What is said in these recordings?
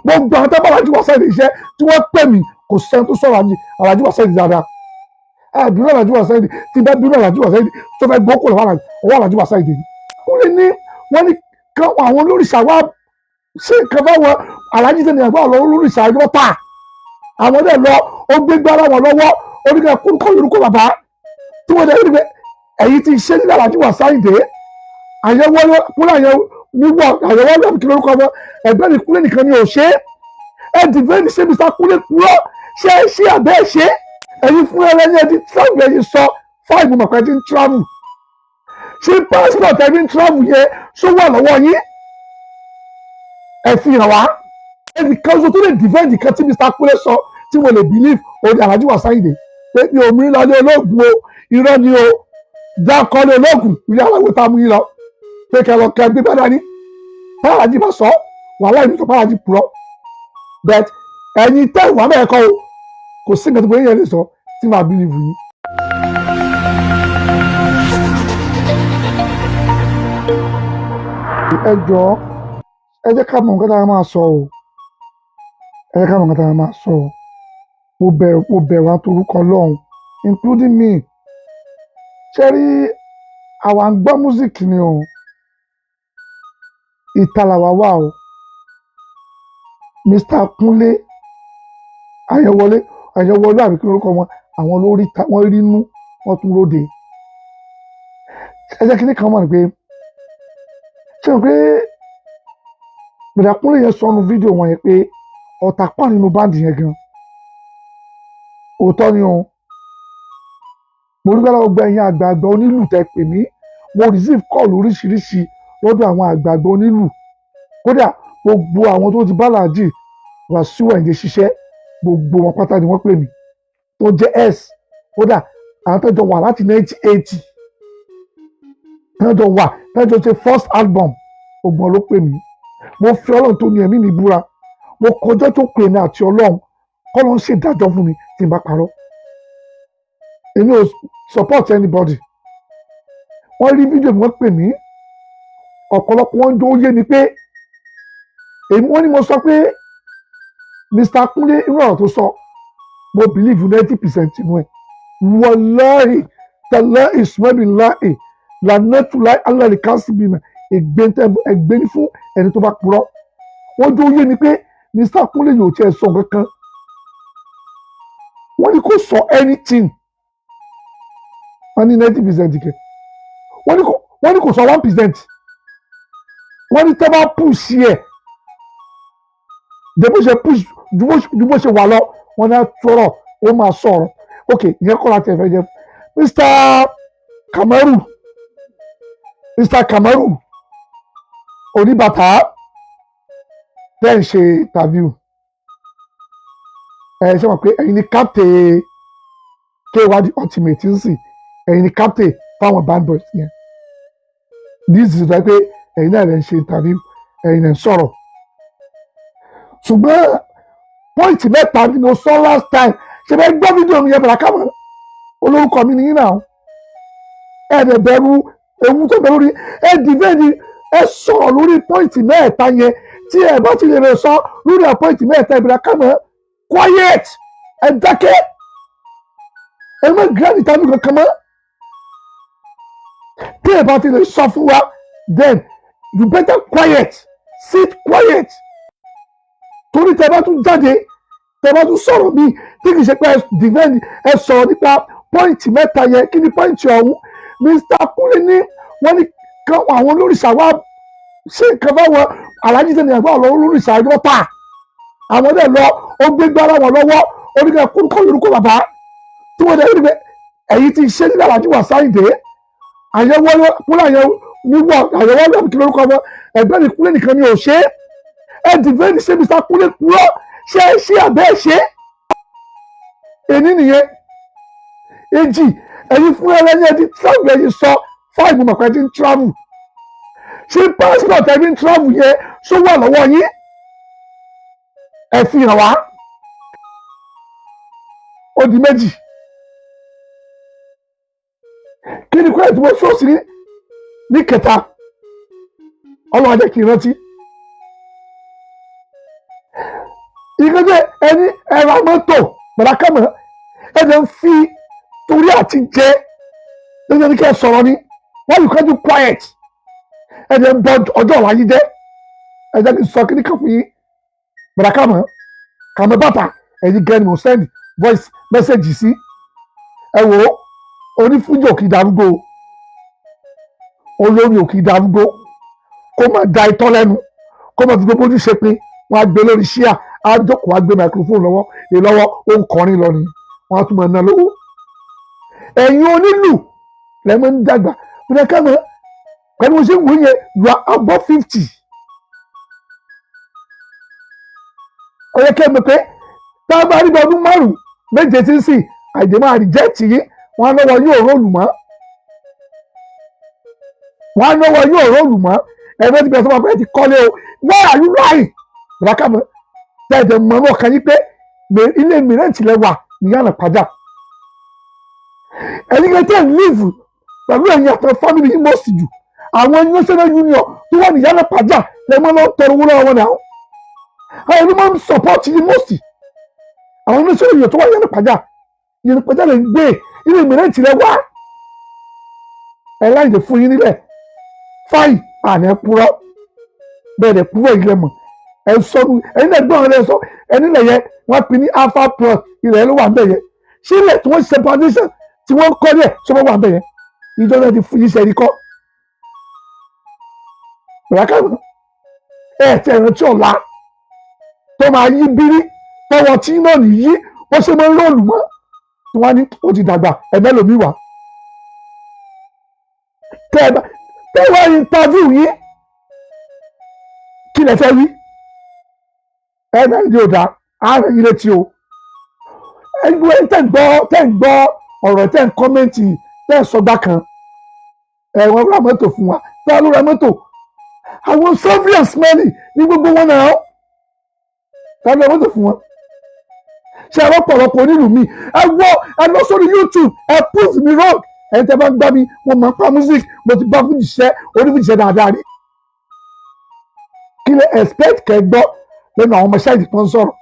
Gbogbo àwọn tó bá Alhaji Wasiu Ayinde iṣẹ́ tí wọ́n pè mí, kò sẹ́ni tó sọ̀rọ̀ Alhaji Wasiu Ayinde dáadáa. Àbínú Alhaji Wasiu Ayinde tí bá bínú Alhaji Wasiu Ayinde tó fẹ́ gbọ́ kó lọ́wọ́ ọwọ́ Alhaji Wasiu Ayinde ni. Kúnlé ní wọ́n ní kán àwọn olórìṣà wá ṣé nǹkan báwọn Alhaji tẹ̀lé àgbà ọ̀lọ́ olórìṣà yọ ta àwọn dẹ̀ lọ, ó gbé gbára wọn lọ́wọ́ oníkà kúrúkọ yorùkọ bàbá tí wọ́n dẹ̀ rí pé ẹ̀yin ti ṣe nígbà Alhaji Wasiu Ayinde àyẹ̀wò kúnlẹ̀ àyẹ̀wò níwọ̀ àyẹ̀wò àbí kí lórúkọ wọn ẹ̀gbẹ́ mi Kúnlé nìkan ni ò ṣe é. Ẹ dìbẹ́ẹ̀dì ṣé Mr. Kúnlé kúrọ́ ṣé ẹ ṣe àbẹ́ ẹ ṣe. Ẹ̀yin fún ẹlẹ́ni ẹ ti travel, ẹ̀yin sọ fáìmù mọ̀pẹ́ ti ń travel. Ṣé passport ẹ fi ń travel yẹn ṣó wà lọ́wọ́ yín? Ẹ fi hàn wá. Ẹnì kan ṣo tó lè defend kan tí Mr. Kúnlé sọ tí mo lè believe òní Alhaji Wasiu Ayinde pé mi ò mú lọ ní olóògùn o, irọ́ ni o, dákọ́ ní olóògùn ilé aláwo tá a mú yín lọ pé kẹ lọ kẹ gbé bá dání. Bálájì bá sọ wàhálà ìlú tó bálájì purọ́, but ẹ̀yin tẹ́ ìwà mẹ́ẹ̀kọ́ o, kò sí nǹkan tó bóyá yẹn lè sọ tí màá believe yín. Ẹ jọ̀ọ́, ẹ jẹ́ ká mọ̀ nǹkan tá a máa sọ o, ẹ jẹ́ ká mọ̀ nǹkan tá a máa sọ o. Mo bẹ̀ wá torúkọ Ọlọ́run, including me. Ṣé rí àwa ń gbọ́ music ni o, ìta làwa wà o. Mr. Kúnlé Àyẹ̀wọlé, Àyẹ̀wọlé àbí kí lórúkọ wọn, àwọn lórí ta wọ́n rí inú wọ́n tún róde. Ẹ jẹ́ kí ní kan mọ̀ ní pé ṣé o pé Bọ̀dà Kúnlé yẹn sọnù fídíò wọn yẹn pé ọ̀tá pọ̀ nínú band yẹn gan. Òótọ́ ni o. Mo dúpẹ́ lọ́wọ́ gbogbo ẹ̀yin àgbààgbà onílù tẹ́ pè mí. Mo receive call oríṣiríṣi lọ́dọ̀ àwọn àgbààgbà onílù. Kódà gbogbo àwọn tó ti bá Alhaji Wasiu Ayinde ṣiṣẹ́, gbogbo wọn pátá ni wọ́n pè mí tó jẹ́ s. Kódà àwọn tó jọ wà láti 1980, tó jọ wà, tó jọ ṣe first album, gbogbo wọn ló pè mí. Mo fi Ọlọ́run tó ní ẹ̀mí mi búra, mo kọjọ́ tó pè mí àti Ọlọ́run kọ́ ló ń ṣèdájọ́ fún mi tí n bá parọ́. Èmi ò support anybody. Wọ́n rí fídíò mi, wọ́n pè mí, ọ̀pọ̀lọpọ̀ wọn jó yé mi pé èmi wọ́n ní mo sọ pé Mr. Kúnlé irú ọ̀rọ̀ tó sọ, mo believe 90% inú ẹ̀. Wàláhì tàlá ìsúnmọ́bìláì lànàtúláì alẹ́ kásìbìnà ẹgbẹ́ ní fún ẹni tó bá purọ́. Wọ́n jó yé mi pé Mr. Kúnlé yóò tiẹ̀ sọ nǹkan kan. Wọ́n ní kò sọ anything. Wọ́n ní 90% kẹ, wọ́n ní kò sọ 1%. Wọ́n ní tẹ́ bá push ẹ̀ de bó ṣe push ju bó ṣe wà lọ, wọ́n ní àtúrọ̀ ó máa sọ̀rọ̀. Ok, ìyẹn kọ́ láti ẹ̀fẹ̀ jẹ́. Mr. Kamaru, Mr. Kamaru oníbàtà tẹ́ ń ṣe interview, ẹ ṣe mọ̀ pé ẹ̀yin ni captain K1 The Ultimate ń sìn, ẹ̀yin ni captain fáwọn band boys yẹn. This is like pé ẹ̀yin náà lè ń ṣe interview, ẹ̀yin lè ń sọ̀rọ̀. Ṣùgbọ́n point mẹ́ta ni mo sọ last time. Ṣe bẹ́ẹ̀ gbọ́ fídíò mi yẹn? Bẹ̀rẹ̀ kámọ̀ olórúkọ mi nìyí náà. Ẹ dẹ̀ bẹ̀rù ewu tó bẹ̀rù rí. Ẹ dìbẹ́ẹ̀ni, ẹ sọ̀rọ̀ lórí point mẹ́ẹ̀ta yẹn. Tí ẹ bá ti lè rẹ̀ sọ lórí point mẹ́ẹ̀ta, ìbẹ̀rẹ̀ kámọ̀ quiet, ẹ dákẹ́, ẹ má grant interview kankan mọ́. Tí ẹ bá ti lè sọ fún wa, then you better quiet, sit quiet, torí tẹ bá tún jáde, tẹ bá tún sọ̀rọ̀ míì tí kì í ṣe pé ẹ defend, ẹ sọ̀rọ̀ nípa point mẹ́ta yẹn. Kí ni point ọ̀hún? Mr. Kúnlé ní wọ́n ní kán àwọn olórìṣà wá ṣé nǹkan báwọn Alhaji tẹ̀lé àgbà ọ̀lọ́ olórìṣà yọ ta àwọn dẹ̀ lọ, ó gbé gbára wọn lọ́wọ́ oníkà kúrúkọ yorùkọ bàbá tí wọ́n dẹ̀ rí pé ẹ̀yin ti ṣe nígbà Alhaji Wasiu Ayinde àyẹ̀wò kúnlẹ̀ àyẹ̀wò níwọ̀ àyẹ̀wò àbí kí lórúkọ wọn ẹ̀gbẹ́ mi Kúnlé nìkan ni ò ṣe é. Ẹ dìbẹ́ẹ̀dì ṣé Mr. Kúnlé kúrọ́ ṣé ẹ ṣe àbẹ́ ẹ ṣe èní nìyẹn. Èjì, ẹ̀yin fún ẹlẹ́ni ẹ ti travel, ẹ̀yin sọ fáìmù mọ̀pẹ́ ti ń travel. Ṣé passport ẹ fi ń travel yẹn ṣó wà lọ́wọ́ yín? Ẹ fi hàn wá. Ó di méjì. Kí ni kúrẹ́ tí mo sọ sí ní kẹta? Ọlọ́run jẹ́ kí n rántí. Ìgbẹ́jẹ́ ẹni ẹ̀rọ mọ́tò bàdákàmọ́ ẹ̀dẹ̀ ń fi torí àti jẹ́ lójú ẹni kí ẹ sọ̀rọ̀ ni. Why you can't do quiet? Ẹ̀dẹ̀ ń bọ ọjọ́ ọ̀la yìí jẹ́. Ẹ̀jẹ̀ kí n sọ kí ní kan fún yín, bàdákàmọ́ kàmọ́ bàtà. Ẹ̀yin gan ni mo send voice message sí. Ẹ wò ó, onífújì ò kì í darúgbó, olórin ò kì í darúgbó. Kó máa da itọ́ lẹ́nu, kó máa fi gbogbo ojú ṣe pé wọ́n á gbé lórí ṣíà, á jókòó, á gbé microphone lọ́wọ́ lè lọ́wọ́, ó ń kọrin lọ ni, wọ́n á tún máa ná lówó. Ẹ̀yin onílù lẹ́ máa ń dàgbà. Bùdó kẹ́mọ́ pẹ̀lú ṣé wù yẹn, you are above 50. Ó yẹ kẹ́ ẹ mọ̀ pé tá a bá rí ọdún 5 méje tí ń sìn, àìdè máa reject yín. Wọ́n á lọ́wọ́ yóò roll mọ́, wọ́n á lọ́wọ́ yóò roll mọ́. Ẹ̀rọ ti bẹ̀rẹ̀ sọ́mọ́ pé ẹ ti kọ́lé o. Why are you lying? Ìrákàmọ́ tẹ̀tẹ̀ mọ́ ní ọkàn yín pé ilé mìíràn tilẹ̀ wà ní Yànà Pàjá. Ẹ̀yin kan tẹ̀ ń live pẹ̀lú ẹ̀yin àtàwọn family yín mọ̀ sí jù, àwọn national union tó wà ní Yànà Pàjá lẹ́mọ́ lọ́ tọrọ owó lọ́wọ́ wọn náà. Àwọn ẹni máa ń support yín mọ̀ sí àwọn national union tó wà ní Yànà Pàjá. Yànà Pàjá lè gbé ilé mìíràn tilẹ̀ wá ẹ̀ láì lè fún yín nílẹ̀. Fáì àná ẹ purọ́ bẹ́ẹ̀ dẹ̀ purọ́ ilẹ̀ mọ̀ ẹ sọnù. Ẹ̀yin náà gbọ́n ẹ sọ ẹni lẹ̀ yẹ wọ́n pin ní alpha plot, ilẹ̀ ló wà ń bẹ̀ yẹ. Ṣé ilẹ̀ tí wọ́n ṣe foundation tí wọ́n kọ́ dẹ̀ ṣé wọ́n wà ń bẹ̀ yẹ? Ìjọ náà ti fún yín ṣe ẹ̀rí kọ́ ìrákàwé ẹ̀ tẹ̀ ẹ̀rántí ọ̀la tó máa yí bírí tọwọ́ tí náà nìyí wọ́n ṣe máa ń roll mọ́ tí wọ́n á ní ó ti dàgbà ẹ̀mẹ́lòmíì wá tẹ́ ẹ bá tẹ́ ẹ wá interview yín, kí lẹ fẹ́ wí? Ẹ náà ní ò dáa àárẹ̀ yín létí o. Ẹgbẹ́ tẹ́ ń gbọ́ ọ̀rọ̀, tẹ́ ń comment, tẹ́ ń sọgbà kan, ẹ wọ́n ra mọ́tò fún wa. Tẹ́ ló ra mọ́tò? Àwọn sovereign money ní gbogbo wọn náà. Tẹ́ ló ra mọ́tò fún wọn? Ṣé ẹ rọ́pọ̀lọpọ̀ onílù mi? Ẹ wọ, ẹ lọ sórí YouTube, ẹ prove me wrong. Ẹni tẹ́ bá ń gbá mi, mo máa ń pa music, mo ti bá fújì ṣiṣẹ́, onífújì ṣiṣẹ́ dáadáa rí. Kí lẹ expect kẹ́ gbọ́ lẹ́nu àwọn ọmọ ṣáìdì tó ń sọ̀rọ̀?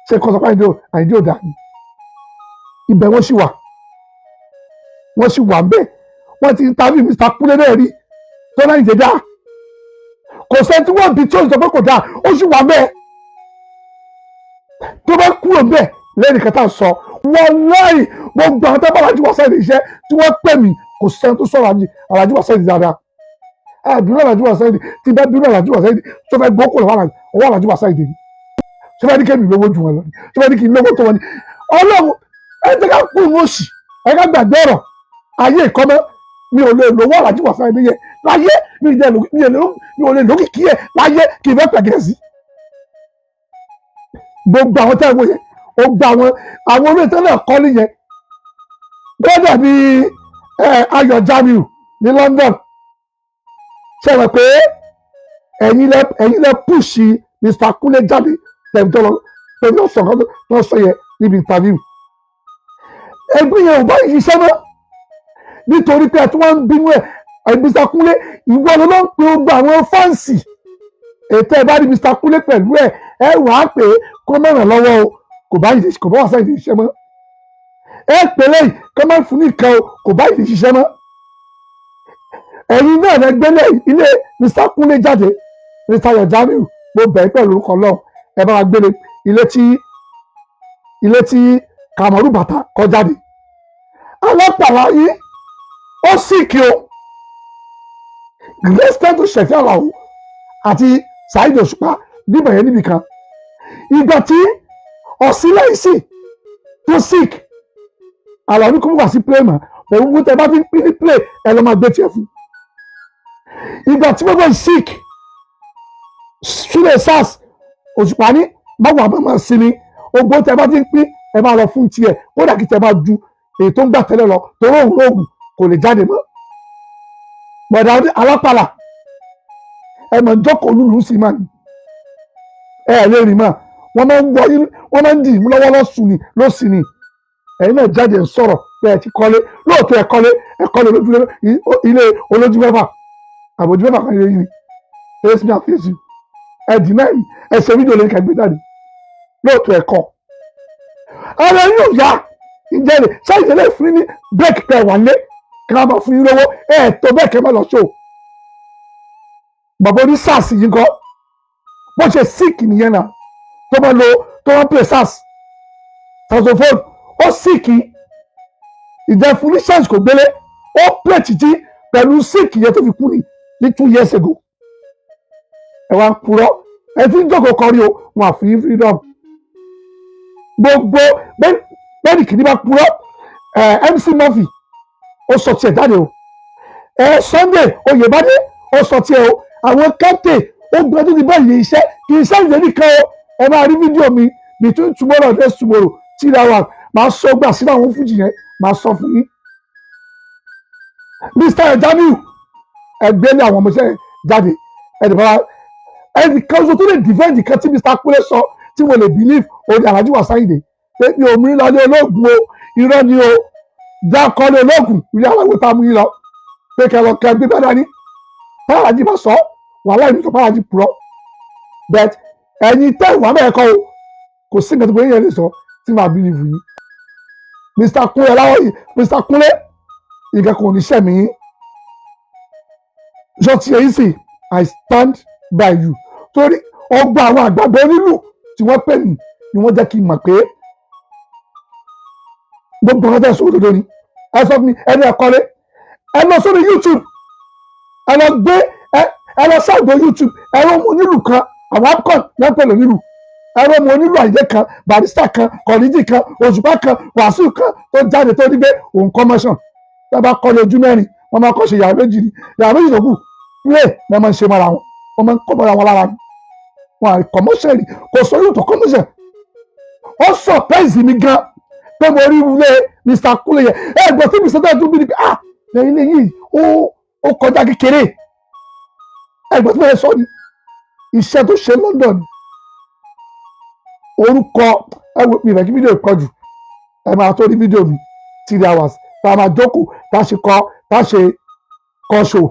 Ṣé kọ́ sọ pé Àyìndé ò dáa ni? Ibẹ̀ wọ́n sì wà, wọ́n sì wà ń bẹ̀. Wọ́n ti interview Mr. Kúnlé náà rí tó náà ìdè dáa. Kò sẹ́ni tí wọ́n bí tí ó sọ pé kò dáa. Ó sì wà ń bẹ̀. Tó bá kúrò ń bẹ̀ lẹ́yìn kẹta sọ wọ́n láì gbogbo àwọn tó bá Alhaji Wasiu iṣẹ́ tí wọ́n pè mí, kò sẹ́ni tó sọ̀rọ̀ Alhaji Wasiu dáadáa. Ẹ bínú Alhaji Wasiu. Tí bá bínú Alhaji Wasiu, tó fẹ́ gbọ́ kó lọ́wọ́ ọwọ́ Alhaji Wasiu ni, tó fẹ́ ní kémi lówó jù wọn lọ, tó fẹ́ ní kí n lówó tó wọn ni. Ọlọ́run, ẹ jẹ́ ká kú òun òsì, ẹ ká gbàgbé ọ̀rọ̀ ayé ìkọ́mọ́. Mi ò lè lówó Alhaji Wasiu yẹn láyé. Mi ò lè lókìkí ẹ láyé kí n fẹ́ pẹ̀gẹ́ sí gbogbo àwọn tẹ́ ẹ wò yẹn. Ó gba àwọn olóòtú náà kọ́ nìyẹn gbọ́dọ̀ bí Ayọ̀ Jamiu ní London. Ṣe wẹ̀ pé ẹ̀yin lẹ push Mr. Kúnlé jáde tẹ̀mí tó lọ tẹ̀mí tó sọ nǹkan tó sọ yẹn níbi interview. Ẹgbẹ́ yẹn ò bá yìí ṣiṣẹ́ mọ́ nítorí pé ẹ tí wọ́n ń bínú ẹ̀. Mr. Kúnlé, ìwọ ló ló ń pe gbogbo àwọn fans ètò ẹ bá rí Mr. Kúnlé pẹ̀lú ẹ, ẹ wàá pé kó mọ̀ràn lọ́wọ́ o. Kò bá yìí, kò bá wà sáyìn ṣiṣẹ́ mọ́. Ẹ pè lẹ́yìn kó má fún nìkan o, kò bá yìí ṣiṣẹ́ mọ́. Ẹ̀yin náà lẹ gbélé ilé Mr. Kúnlé jáde. Mr. Ayọ̀ Jamiu, mo bẹ̀ ẹ́ pẹ̀lú orúkọ Ọlọ́run, ẹ bá wa gbélé ilé tí Kamaru Bàtà kọ jáde. Alápàlà yìí ó sì kí o respect to Ṣẹ̀fí Àlàó àti Saheed Òṣùpá níbẹ̀ yẹn níbì kan. Ìgbà tí Ọ̀sìnláìsì tó sick, Àlàó ní kó wá sí play mọ́ pẹ̀lú gbogbo tẹ bá fi ń pín ní play, ẹ lọ́ máa gbé tiẹ̀ fún. Ìgbà tí gbogbo sick, Sule SARS, Òṣùpá ní má wà máa sinmi, ogbó tẹ bá ti ń pín, ẹ máa lọ fún tiẹ̀, kódà kí tẹ máa ju èyí tó ń gbà tẹ́lẹ̀ lọ, torí òun lóògùn kò lè jáde mọ́. Bọ̀dà alápàlà, ẹ mọ̀ jókòó lùlù sí máa ní ẹ lè rìn mọ́. Wọ́n máa ń wọ yín, wọ́n máa ń dì mú lọ́wọ́ lọ́sùn ni lọ́sìn ni. Ẹ̀yin náà jáde ń sọ̀rọ̀ pé ẹ ti kọ́lé. Lóòótọ́ ẹ kọ́lé, ẹ kọ́lé lójú ilé olójú mẹ́fà àbójú mẹ́fà kan ilé yìí ni. Face me and face you. Ẹ dì náà, ẹ ṣe fídíò lórí kẹgbẹ́ jáde. Lóòótọ́ ẹ̀kọ́ ara yóò yá. Ǹjẹ́ lè ṣáìsì lè fún ní break pẹ̀ wà lé kí wọ́n máa fún yín lówó ẹ̀ tó bẹ́ẹ̀ kẹ́ máa lọ ṣó? Bàbá oní sax yìí kọ́, bó ṣe sick nìyẹn náà, tó máa lo, tó máa play sax, saxophone, ó sick. Ìjẹ́ fún ní chance kò gbélé, ó play títí pẹ̀lú sick yẹn tó fi kú ní 2 years ago. Ẹ wá ń purọ́, ẹ fi ń jókòó kọrí o, wọn àfi yín freedom. Gbogbo bẹ́ẹ̀ni kìíní bá purọ́. Ẹ MC Murphy, ó sọ tiẹ̀ jáde o. Ẹ Sunday Oyèbádé, ó sọ tiẹ̀ o. Àwọn captain ó gbọ́dọ̀ ní báyìí, iṣẹ́ kì í ṣe ìyẹn nìkan o. Ẹ máa rí fídíò mi between tomorrow and next tomorrow, 3 hours, máa sọ gbà sínú àwọn fújì yẹn, máa sọ fún yín. Mr. Jamiu, ẹgbẹ́ ní àwọn ọmọọṣẹ́ jáde. Ẹnì bá ẹnì kan ṣoṣo tó lè defend kan tí Mr. Kúnlé sọ tí mo lè believe, òun ni Alhaji Wasiu Ayinde, pé mi ò mú lọ ní olóògùn o, irọ́ ni o. Dákọ́ ní olóògùn ilé aláwo tá a mú yín lọ pé kẹlọ kẹ gbé bá dání. Táwọn bá sọ wàhálà ìlú tó bá purọ́, but ẹ̀yin tẹ́ ìwà mẹ́ẹ̀kọ́ o, kò sí nǹkan tó bóyá yẹn lè sọ tí màá believe yín. Mr. Kúnlé aláwọ̀ yìí, Mr. Kúnlé, nǹkan kò ní sẹ́mi yín sọ ti èyí sì. I stand by you, torí ọgbà àwọn àgbàgbọ́ onílù tí wọ́n pè mí ni wọ́n jẹ́ kí n mọ̀ pé gbogbo ọ̀rọ̀ tẹ̀ sọ òdodo ni. Ẹ sọ fún mi, ẹni ẹ̀kọ́lé, ẹ lọ sórí YouTube, ẹ lọ gbé, ẹ lọ ṣàgbé YouTube, ẹ lọ mú onílù kan, àwọn APCON náà pẹ̀lú onílù, ẹ lọ mú onílù Àyìndé kan, Barrister kan, Kọ̀lìjì kan, Òṣùpá kan, Wàsíù kan tó jáde tó ní pé òun commission. Tá a bá kọ́lé ojú mẹ́rin, wọ́n máa kọ́ ṣe yàrá méjì ni. Yàrá méjì tó kù play ní wọ́n máa ń ṣe mọ́ra wọn, wọ́n máa ń kọ́ mọ́ra wọn lára ni. Wọn à commission rí, kò sọ yóò tó commission. Ó surprise mi gan pé mo rí ilé Mr. Kúnlé yẹn. Ẹ gbọ́ tí Mr. tó tún bí ni pé, ah, ilé yìí ó kọjá kékeré. Ẹ gbọ́ tí mo yẹ sọ ni iṣẹ́ tó ṣe London orúkọ. Ẹ wo mi ìfẹ́ kí fídíò pọ̀ jù. Ẹ máa tó rí fídíò mi, 3 hours, tá a máa jókòó, tá a ṣe kọ́, tá a ṣe kọ́ ṣò,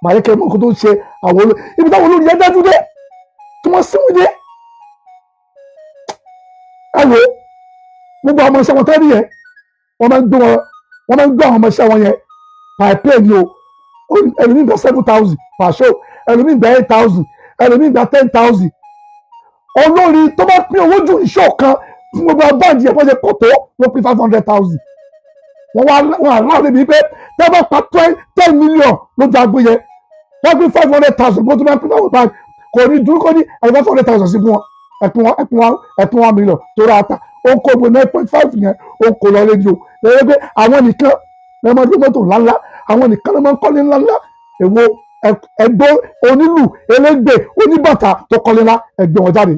màá yẹ kẹ́ ẹ mọ̀ nǹkan tó ń ṣe àwọn olórí, ibi táwọn olórí yẹn dájú dé, tí wọ́n sínú dé. Ẹ wo gbogbo àwọn ọmọọṣẹ́ wọn tẹ́lẹ̀ yẹn, wọ́n máa ń gbé wọn, wọ́n máa ń gbé àwọn ọmọọṣẹ́ wọn yẹn by plane ni o. Ẹlòmíì gba 7,000 per show, ẹlòmíì gba 8,000, ẹlòmíì gba 10,000. Olórí tó bá pín owó jù ìṣó kan fún gbogbo band yẹn, wọ́n ṣe pọ̀ tó, ló pín 500,000. Wọ́n wá wọ́n àláwọ̀ débi pé tẹ́ bá pa 10 million lójú agbo yẹn, wọ́n pín 500,000. Bó tó bá pín 500, kò ní dúró, kò ní ẹ̀yìn 500,000 sí fún wọn. Ẹ̀pín wọn, ẹ̀pín wọn, ẹ̀pín 1 million tó ra ata, ó ń kó gbogbo 9.5 yẹn, ó ń kó lọ rédíò lẹ́yìn pé àwọn nìkan lè máa dúró mọ́tò ńláńlá, àwọn nìkan lè máa ń kọ́lé ńláńlá. Èwo ẹgbẹ́ onílù, elégbè, oníbàtà tó kọ́lé ńlá, ẹgbẹ́ wọn jáde.